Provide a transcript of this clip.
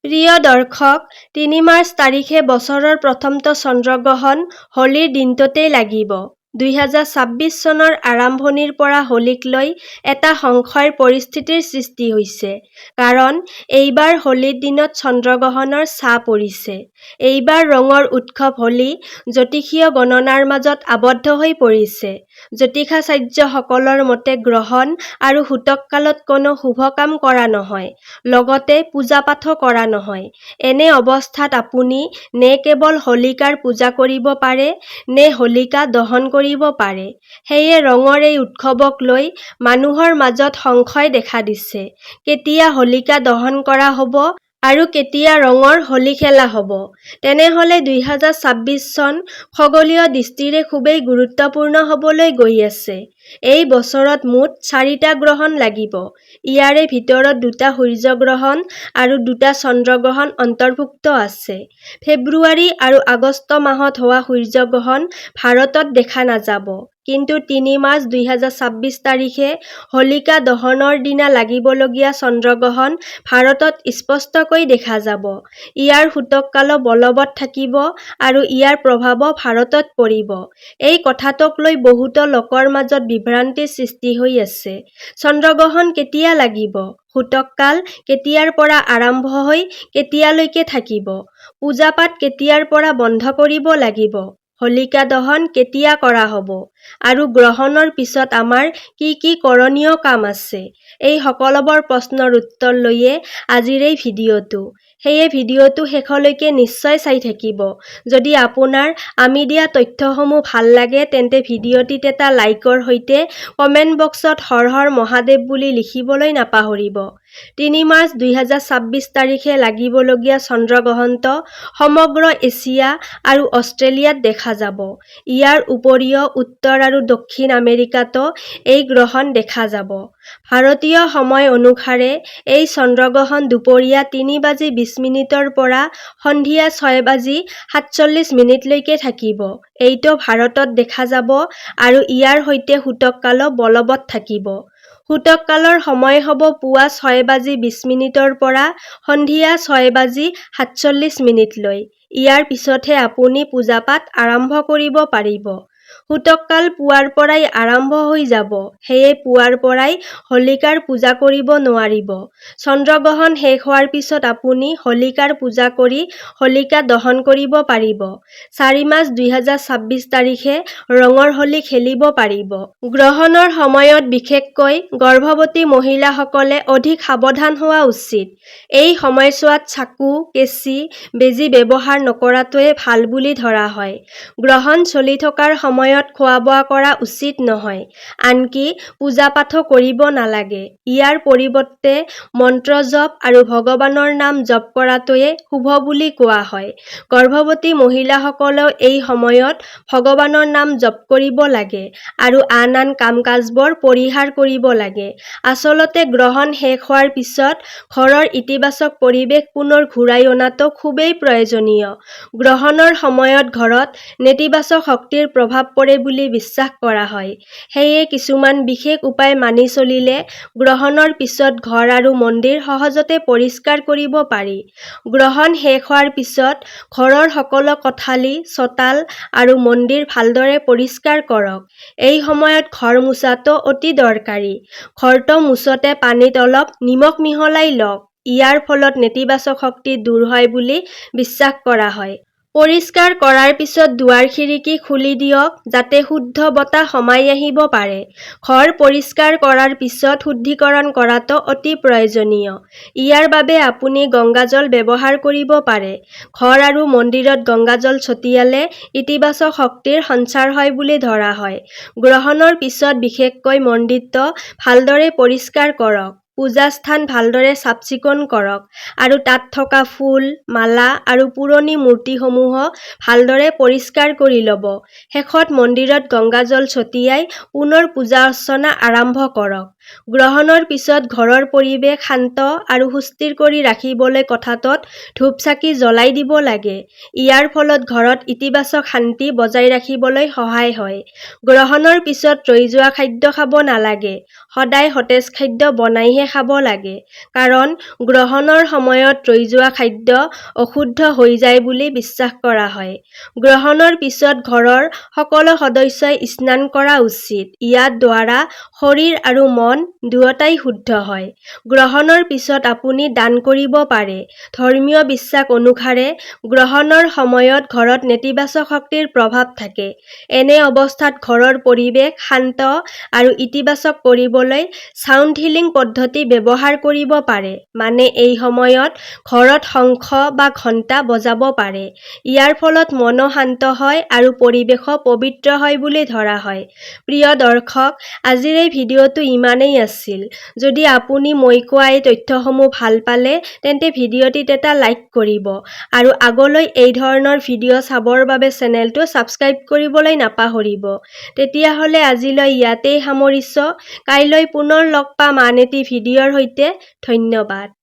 প্ৰিয় দৰ্শক, 3 মাৰ্চ তাৰিখে বছৰৰ প্ৰথমটো চন্দ্ৰগ্ৰহণ হোলীৰ দিনটোতেই লাগিব। 2026 চনৰ আৰম্ভণিৰ পৰা হোলীক লৈ এটা সংশয়ৰ পৰিস্থিতিৰ সৃষ্টি হৈছে। কাৰণ এইবাৰ হোলীৰ দিনত চন্দ্ৰগ্ৰহণৰ ছাঁ পৰিছে। এইবাৰ ৰঙৰ উৎসৱ হোলী জ্যোতিষীয় গণনাৰ মাজত আবদ্ধ হৈ পৰিছে। জ্যোতিষাচাৰ্যসকলৰ মতে গ্ৰহণ আৰু সূতক কালত কোনো শুভ কাম কৰা নহয়, লগতে পূজা-পাঠো কৰা নহয়। এনে অৱস্থাত আপুনি নে কেৱল হোলিকাৰ পূজা কৰিব পাৰে নে হোলিকা দহন কৰিব পাৰে। সেয়ে ৰঙৰ এই উৎসৱক লৈ মানুহৰ মাজত সংশয় দেখা দিছে। কেতিয়া হোলিকা দহন কৰা হ'ব আৰু কেতিয়া ৰঙৰ হোলী খেলা হ'ব? তেনেহ'লে 2026 চন খগোলীয় দৃষ্টিৰে খুবেই গুৰুত্বপূৰ্ণ হ'বলৈ গৈ আছে। এই বছৰত মুঠ চাৰিটা গ্ৰহণ লাগিব। ইয়াৰে ভিতৰত দুটা সূৰ্যগ্ৰহণ আৰু দুটা চন্দ্ৰগ্ৰহণ অন্তৰ্ভুক্ত আছে। ফেব্ৰুৱাৰী আৰু আগষ্ট মাহত হোৱা সূৰ্যগ্ৰহণ ভাৰতত দেখা নাযাব। কিন্তু 3 মাৰ্চ 2026 তাৰিখে হোলিকা দহনৰ দিনা লাগিবলগীয়া চন্দ্ৰগ্ৰহণ ভাৰতত স্পষ্টকৈ দেখা যাব। ইয়াৰ সূতককালো বলৱৎ থাকিব আৰু ইয়াৰ প্ৰভাৱো ভাৰতত পৰিব। এই কথাটোক লৈ বহুতো লোকৰ মাজত বিভ্ৰান্তিৰ সৃষ্টি হৈ আছে। চন্দ্ৰগ্ৰহণ কেতিয়া লাগিব? সূতক কাল কেতিয়াৰ পৰা আৰম্ভ হৈ কেতিয়ালৈকে থাকিব? পূজা-পাঠ কেতিয়াৰ পৰা বন্ধ কৰিব লাগিব? হোলিকা দহন কেতিয়া কৰা হ'ব? আৰু গ্ৰহণৰ পিছত আমাৰ কি কি কৰণীয় কাম আছে? এই সকলোবোৰ প্ৰশ্নৰ উত্তৰ লৈয়ে আজিৰ এই ভিডিঅ'টো। সেয়ে ভিডিঅ'টো শেষলৈকে নিশ্চয় চাই থাকিব। যদি আপোনাৰ আমি দিয়া তথ্যসমূহ ভাল লাগে তেন্তে ভিডিঅ'টিত এটা লাইকৰ সৈতে কমেণ্ট বক্সত হৰ হৰ মহাদেৱ বুলি লিখিবলৈ নাপাহৰিব। 3 মাৰ্চ 2026 তাৰিখে লাগিবলগীয়া চন্দ্ৰগ্ৰহণটো সমগ্ৰ এছিয়া আৰু অষ্ট্ৰেলিয়াত দেখা যাব। ইয়াৰ উপৰিও উত্তৰ আৰু দক্ষিণ আমেৰিকাতো এই গ্ৰহণ দেখা যাব। ভাৰতীয় সময় অনুসাৰে এই চন্দ্ৰগ্ৰহণ দুপৰীয়া 3 বাজি 20 মিনিটৰ পৰা সন্ধিয়া 6 বাজি 47 মিনিটলৈকে থাকিব। এইটো ভাৰতত দেখা যাব আৰু ইয়াৰ সৈতে সূতক কালো বলৱৎ থাকিব। সূতক কালৰ সময় হ'ব পুৱা 6 বাজি 20 মিনিটৰ পৰা সন্ধিয়া 6 বাজি 47 মিনিটলৈ। ইয়াৰ পিছতহে আপুনি পূজা-পাঠ আৰম্ভ কৰিব পাৰিব। সূতক কাল পুৱাৰ পৰাই আৰম্ভ হৈ যাব, সেয়ে পুৱাৰ পৰাই হোলিকাৰ পূজা কৰিব নোৱাৰিব। চন্দ্ৰগ্ৰহণ শেষ হোৱাৰ পিছত আপুনি হোলিকাৰ পূজা কৰি হোলিকা দহন কৰিব পাৰিব। 4 মাৰ্চ 2026 তাৰিখে ৰঙৰ হোলী খেলিব পাৰিব। গ্ৰহণৰ সময়ত বিশেষকৈ গৰ্ভৱতী মহিলাসকলে অধিক সাৱধান হোৱা উচিত। এই সময়ছোৱাত চাকু, কেঁচি, বেজী ব্যৱহাৰ নকৰাটোৱে ভাল বুলি ধৰা হয়। গ্ৰহণ চলি থকাৰ সময়ত খোৱা-বোৱা কৰা উচিত নহয়। আনকি পূজা-পাঠো কৰিব নালাগে। ইয়াৰ পৰিৱৰ্তে মন্ত্ৰ জপ আৰু ভগৱানৰ নাম জপ কৰাটোৱে শুভ বুলি কোৱা হয়। গৰ্ভৱতী মহিলাসকলেও এই সময়ত ভগৱানৰ নাম জপ কৰিব লাগে আৰু আন আন কাম-কাজবোৰ পৰিহাৰ কৰিব লাগে। আচলতে গ্ৰহণ শেষ হোৱাৰ পিছত ঘৰৰ ইতিবাচক পৰিৱেশ পুনৰ ঘূৰাই অনাটো খুবেই প্ৰয়োজনীয়। গ্ৰহণৰ সময়ত ঘৰত নেতিবাচক শক্তিৰ প্ৰভাৱ পৰে বুলি বিশ্বাস কৰা হয়। সেয়ে কিছুমান বিশেষ উপায় মানি চলিলে গ্ৰহণৰ পিছত ঘৰ আৰু মন্দিৰ সহজতে পৰিষ্কাৰ কৰিব পাৰি। গ্ৰহণ শেষ হোৱাৰ পিছত ঘৰৰ সকলো কোঠালি, চোতাল আৰু মন্দিৰ ভালদৰে পৰিষ্কাৰ কৰক। এই সময়ত ঘৰ মুছাটো অতি দৰকাৰী। ঘৰটো মুচোতে পানীত অলপ নিমখ মিহলাই লওক। ইয়াৰ ফলত নেতিবাচক শক্তি দূৰ হয় বুলি বিশ্বাস কৰা হয়। পৰিষ্কাৰ কৰাৰ পিছত দুৱাৰ-খিৰিকী খুলি দিয়ক যাতে শুদ্ধ বতাহ সোমাই আহিব পাৰে। ঘৰ পৰিষ্কাৰ কৰাৰ পিছত শুদ্ধিকৰণ কৰাটো অতি প্ৰয়োজনীয়। ইয়াৰ বাবে আপুনি গংগাজল ব্যৱহাৰ কৰিব পাৰে। ঘৰ আৰু মন্দিৰত গংগাজল ছটিয়ালে ইতিবাচক শক্তিৰ সঞ্চাৰ হয় বুলি ধৰা হয়। গ্ৰহণৰ পিছত বিশেষকৈ মন্দিৰটো ভালদৰে পৰিষ্কাৰ কৰক। পূজা স্থান ভালদৰে চাফ-চিকুণ কৰক আৰু তাত থকা ফুল, মালা আৰু পুৰণি মূৰ্তিসমূহো ভালদৰে পৰিষ্কাৰ কৰি ল'ব। শেষত মন্দিৰত গংগাজল ছটিয়াই পুনৰ পূজা-অৰ্চনা আৰম্ভ কৰক। গ্ৰহণৰ পিছত ঘৰৰ পৰিৱেশ শান্ত আৰু সুস্থিৰ কৰি ৰাখিবলৈ কোঠাটোত ধূপ-চাকি জ্বলাই দিব লাগে। ইয়াৰ ফলত ঘৰত ইতিবাচক শান্তি বজাই ৰাখিবলৈ সহায় হয়। গ্ৰহণৰ পিছত ৰৈ যোৱা খাদ্য খাব নালাগে। সদায় সতেজ খাদ্য বনাইহে পানীহে খাব লাগে। কাৰণ গ্ৰহণৰ সময়ত ৰৈ যোৱা খাদ্য অশুদ্ধ হৈ যায় বুলি বিশ্বাস কৰা হয়। গ্ৰহণৰ পিছত ঘৰৰ সকলো সদস্যই স্নান কৰা উচিত। ইয়াৰ দ্বাৰা শৰীৰ আৰু মন দুয়োটাই শুদ্ধ হয়। গ্ৰহণৰ পিছত আপুনি দান কৰিব পাৰে। ধৰ্মীয় বিশ্বাস অনুসাৰে গ্ৰহণৰ সময়ত ঘৰত নেতিবাচক শক্তিৰ প্ৰভাৱ থাকে। এনে অৱস্থাত ঘৰৰ পৰিৱেশ শান্ত আৰু ইতিবাচক কৰিবলৈ ছাউণ্ড হিলিং পদ্ধতি ব্যৱহাৰ কৰিব পাৰে। মানে এই সময়ত ঘৰত শংখ বা ঘণ্টা বজাব পাৰে। ইয়াৰ ফলত মনো শান্ত হয় আৰু পৰিৱেশো পবিত্ৰ হয় বুলি ধৰা হয়। প্ৰিয় দৰ্শক, আজিৰ এই ভিডিঅ'টো ইমানেই আছিল। যদি আপুনি মই কোৱা এই তথ্যসমূহ ভাল পালে, তেন্তে ভিডিঅ'টিত এটা লাইক কৰিব আৰু আগলৈ এই ধৰণৰ ভিডিঅ' চাবৰ বাবে চেনেলটো ছাবস্ক্ৰাইব কৰিবলৈ নাপাহৰিব। তেতিয়াহ'লে আজিলৈ ইয়াতেই সামৰিছোঁ। কাইলৈ পুনৰ লগ পাম আন এটি ভিডিঅ'ৰ সৈতে। ধন্যবাদ।